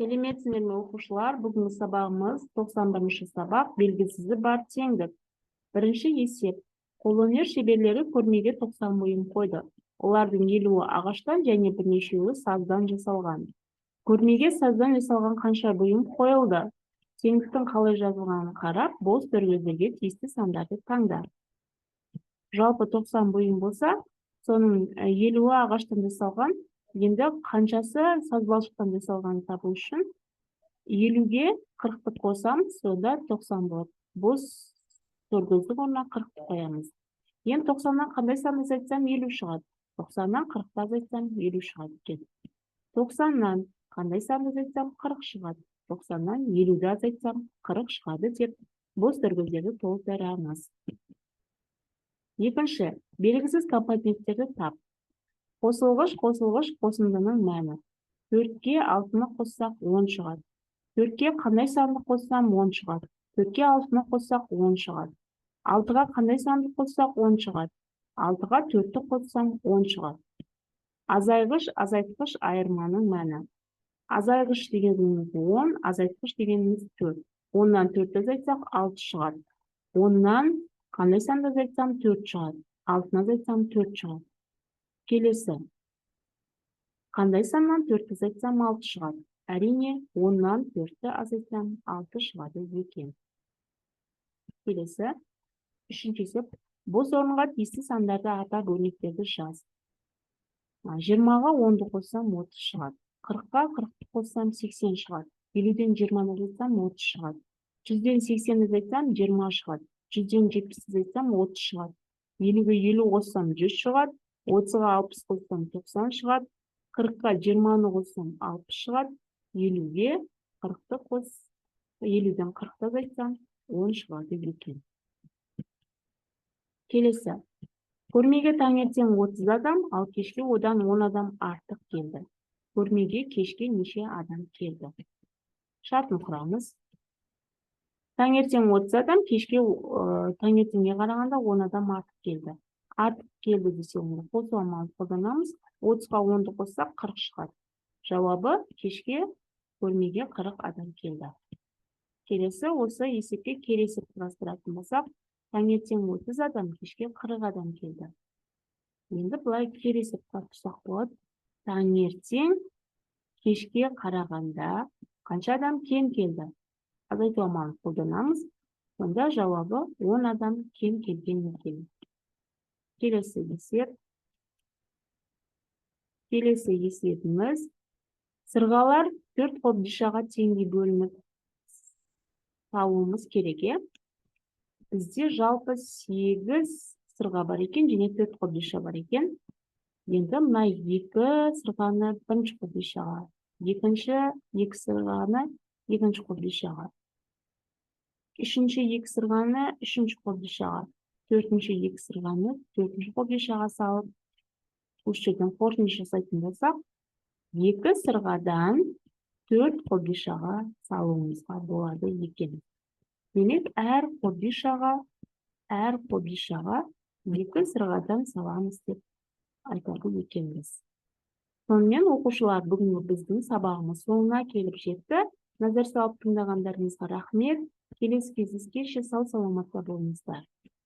Сәлеметсіңдер ме, оқушылар? Бүгінгі сабағымыз 91-ші сабақ, белгісізі бар теңдік. Бірінші есеп. Қолөнер шеберлері көрмеге 90 бұйым қойды. Олардың 50-і ағаштан және бірнешеуі саздан жасалған. Көрмеге саздан жасалған қанша бұйым қойылды? Теңдіктің қалай жазылғанын қарап, бос төргөздерге тиісті сандарды таңда. Жалпы 90 бұйым болса, соның 50-і ағаштан жасалған. Енді қаншасы саз балшықтан жасалғанын табу үшін 50-ге 40-ты қосамыз, сонда 90 болады. Бос төргөздің орнына 40-ты қоямыз. Енді 90-нан қандай санды азайтсам, 50 шығады? 90-нан 40-ты азайтсам, 50 шығады екен. 90-нан қандай санды азайтсам, 40 шығады? 90-нан 50-ді азайтсам, 40 шығады деп бос төргөздерді толтырамыз. Екінші, белгісіз компоненттерді тап. Қосылғыш, қосылғыш, қосындының мәні. 4-ке 6-ны қоссақ, 10 шығады. 4-ке қандай санды қоссам, 10 шығады? 4-ке 6-ны қоссақ, 10 шығады. 6-ға қандай санды қоссақ, 10 шығады? 6-ға 4-ті қоссам, 10 шығады. Азайғыш, азайтқыш, айырманың мәні. Азайғыш дегеніміз 10, азайтқыш дегеніміз 4. 10-нан 4-ті азайтсақ, 6 шығады. 10-нан қандай санды азайтсам, 4 шығады? 6-ны азайтсам, 4 шығады. Келесі. Қандай саннан 4-ті азайтсам, 6 шығады? Әрине, 10-нан 4-ті азайтсам, 6 шығады екен. Келесі, үшінші есеп. Бос орынға тиісті сандарды атап, өрнектерді жаз. 20-ға 10-ды қоссам, 30 шығады. 40-қа 40-ты қоссам, 80 шығады. 50-ден 20-ны азайтсам, 30 шығады. 100-ден 80-ді азайтсам, 20 шығады. 100-ден 70-ті азайтсам, 30 шығады. 50-ге 50 қоссам, 100 шығады. 30-ға 60 қоссам, 90 шығады. 40-қа 20-ны қоссам, 60 шығады. 50-ге 40-ты қос, 50-ден 40-ты азайтсам, 10 шығады екен. Келесі. Көрмеге таңертең 30 адам, ал кешке одан 10 адам артық келді. Көрмеге кешке неше адам келді? Шартын құрамыз. Таңертең 30 адам, кешке таңертеңге қарағанда 10 адам артық келді. Артық келді десе, онда қосу амалын қолданамыз. 30-ға 10-ды қоссақ, 40 шығады. Жауабы: кешке көрмеге 40 адам келді. Келесі, осы есепке кері есеп құрастыратын болсақ, таңертең 30 адам, кешке 40 адам келді. Енді былай кері есеп құрастырсақ болады. Таңертең кешке қарағанда қанша адам кем келді? Азайту амалын қолданамыз. Сонда жауабы 10 адам кем келген екен. Келесі есеп. Келесі есебіміз: сырғалар төрт қобдишаға теңдей бөлініп салуымыз керек, иә? Бізде жалпы 8 сырға бар екен және төрт қобдиша бар екен. Енді мына екі сырғаны бірінші қобдишаға, екінші екі сырғаны екінші қобдишаға, үшінші екі сырғаны үшінші қобдишаға, төртінші екі сырғаны төртінші қобдишаға салып, осы жерден қорытынды жасайтын болсақ, екі сырғадан төрт қобдишаға салуымызға болады екен. Демек, әр қобдишаға екі сырғадан саламыз деп айтады екенбіз. Сонымен, оқушылар, бүгінгі біздің сабағымыз соңына келіп жетті. Назар салып тыңдағандарыңызға рахмет. Келесі кездескенше сау саламатта болыңыздар.